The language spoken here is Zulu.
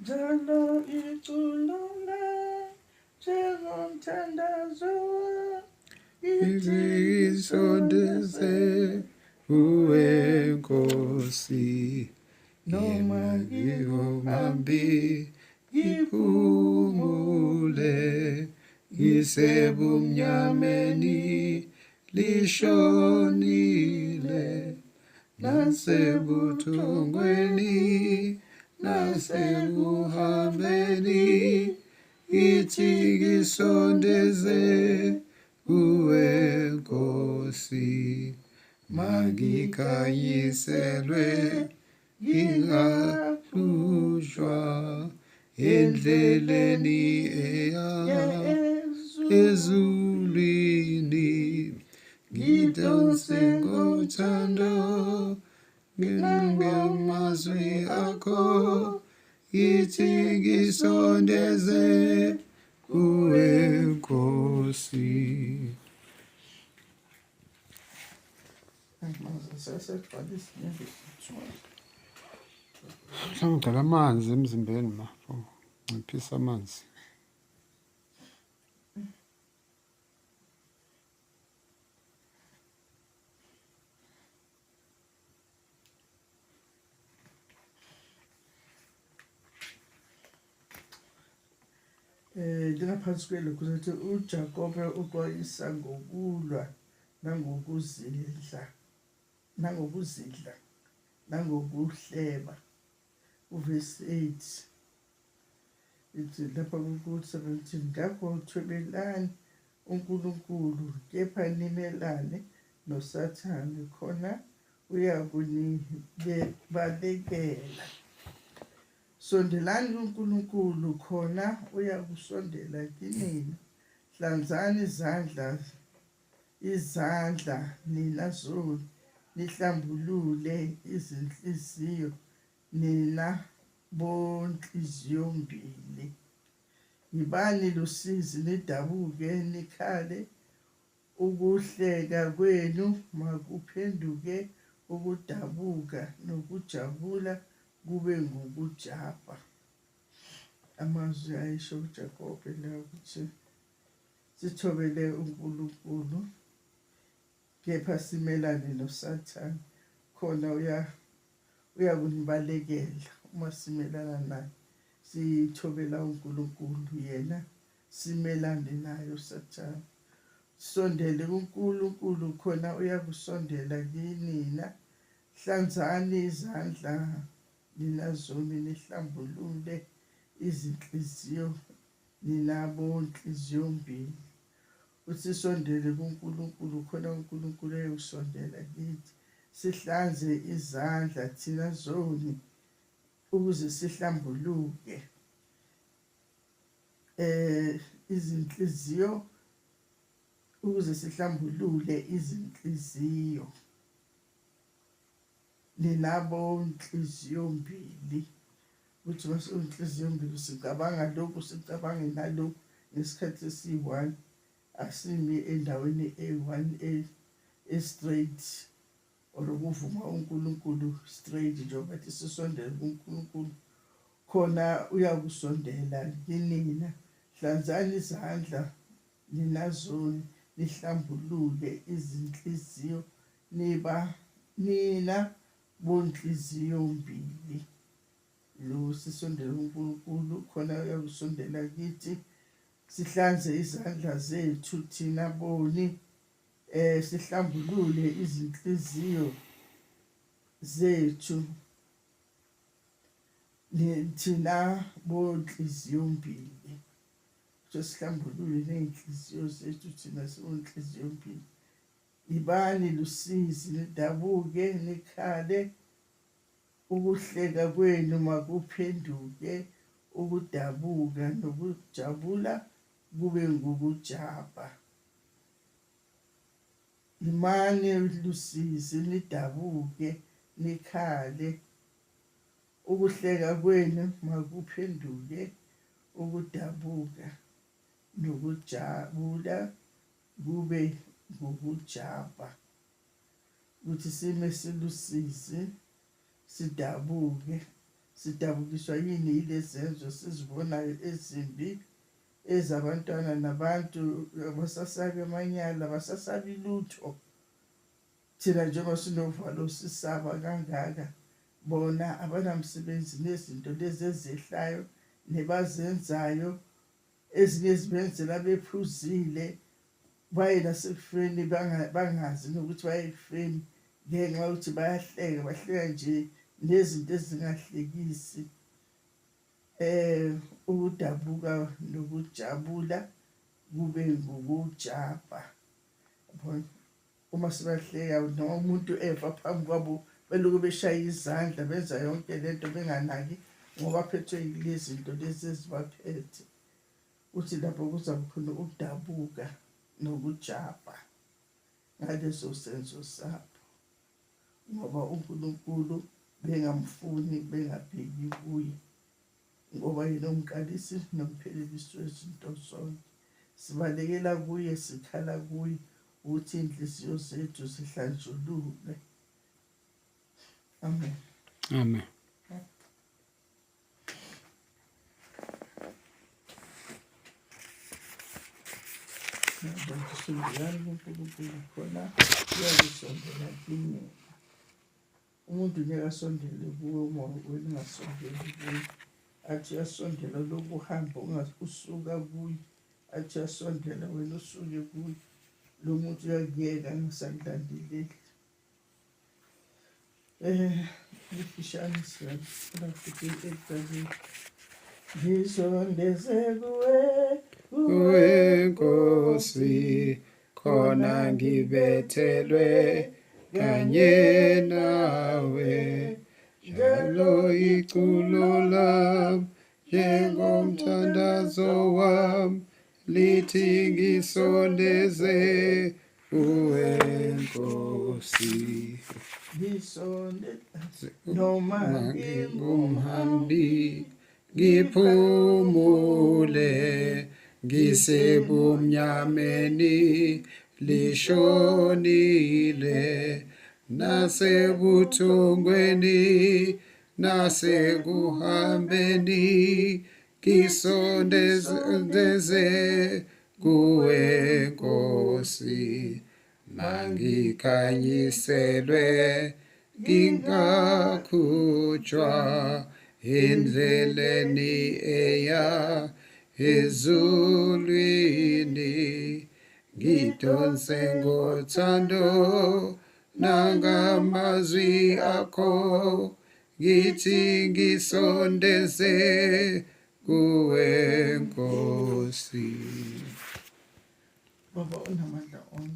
Njalo iculo njengomthandazo ithi ngisondeze kuwe Nkosi noma ngihomambi ngiphumule ngisebumnyameni lishonile nasebuthongweni nasekuhambeni ithi ngisondeze kuwe Nkosi mangikhanyiselwe ngingahlushwa endleleni eya ezulwini ngidonse ngothando ngamazwi akho ithi ngisondeze kuwe Nkosi. Mhlawumbe ugcwala amanzi emzimbeni ma, nciphisa amanzi. Lingaphansi kwelokhu ukuthi uJakobe uxwayisa ngokulwa nangokuzidla nangokuzidla nangokuhleba uvesi 8 ithi lapha ku-17 ngakho thobelani uNkulunkulu kepha nimelane noSathane khona uyakunibalekela. Sondelani kuNkulunkulu khona uyakusondela kinina. Hlanzani izandla izandla nina zoni, nihlambulule izinhliziyo nina bonhliziyombili. Yibani lusizi nidabuke nikhale Ukuhleka kwenu makuphenduke ukudabuka, nokujabula kube ngukujabha. Amazwi ayesho uJakobe la ukuthi sithobele uNkulunkulu kepha simelane noSathane khona uya uyakunibalekela uma simelana naye sithobela uNkulunkulu yena simelane naye uSathane. Sondele kuNkulunkulu khona uyakusondela kinina. Hlanzani izandla nina zoni nihlambulule izinhliziyo nina bonhliziyombili. Uthi sondele kuNkulunkulu khona uNkulunkulu eyosondela kithi. Sihlanze izandla thina zoni ukuze sihlambuluke. Eh izinhliziyo ukuze sihlambulule izinhliziyo ninabo nhliziyo mbili ukuthi masinhliziyo mbili sicabanga lokhu sicabange nalokhu ngesikhathi esiyi-one asimi endaweni eyi-one e-straight or ukuvuma uNkulunkulu straight njengoba ethi sisondele kuNkulunkulu khona uyakusondela kinina hlanzani izandla nina zoni nihlambulule izinhliziyo niba nina bonhliziyo mbili lo sisondele kuNkulunkulu khona uyakusondela kithi sihlanze izandla zethu thina boni eh sihlambulule izinhliziyo zethu thina bonhliziyo mbili kuthiwa sihlambulule ney'nhliziyo zethu thina sibonhliziyo mbili ibani lusizi nidabuke nikhale ukuhleka kwenu makuphenduke ukudabuka nokujabula kube ngukujabha. Yimani lusizi nidabuke nikhale, ukuhleka kwenu makuphenduke ukudabuka, nokujabula kube ngukujabha. Ukuthi sime silusizi sidabuke, Sidabukiswa yini yilezenzo sizibonayo ezimbi ezabantwana nabantu abasasabi amanyala, abasasabi lutho. Thina njengoba sinovalo sisaba kangaka, bona abanamsebenzi nezinto lezi ezehlayo nebazenzayo, ezinye zibenzela bephuzile, baye nasekufeni bangazi nokuthi baye ekufeni ngenxa yokuthi bayahleka, bahleka nje nezinto ezingahlekisi. Ukudabuka nokujabula kube ngukujabha. Yabona? Uma sebahleka noma umuntu efa phambi kwabo beloku beshaya izandla benza yonke lento benganaki ngoba phethwe yilezi zinto lezi ezibaphethe. Uthi lapho kuzabe khona ukudabuka nokujabha ngaleso senzo sabo, ngoba uNkulunkulu bengamfuni, bengabheki kuye, ngoba yena umqalisi nomphelelisi wezinto zonke. Sibalekela kuye, sikhala kuye ukuthi iy'nhliziyo zethu zihlanjululwe. Amen. Amen. Sondelani kuNkulunkulu khona uyakusondela kinina. Umuntu ngeke asondele kuwe uma wena ungasondeli kuye. Athi uyasondela lokhu uhamba usuka kuye, athi uyasondela wena usuke kuye. Lo muntu uyakuyeka angasakulandeleli. Lifishane siyacela futhi ekuqaleni. Ngisondeze kuwe, Kuwe Nkosi, khona ngibethelwe kanye nawe. Njalo iculo lami njengomthandazo wami lithi ngisondeze kuwe Nkosi. Ngisonde noma ngingumhambi ngiphumule ngisebumnyameni lishonile nasebuthongweni nasekuhambeni ngisondeze kuwe Nkosi. Mangikhanyiselwe ngingakhutshwa endleleni eya ezulwini, ngidonse ngothando nangamazwi akho, ngithi ngisondeze kuwe Nkosi. Baba onamandla onke.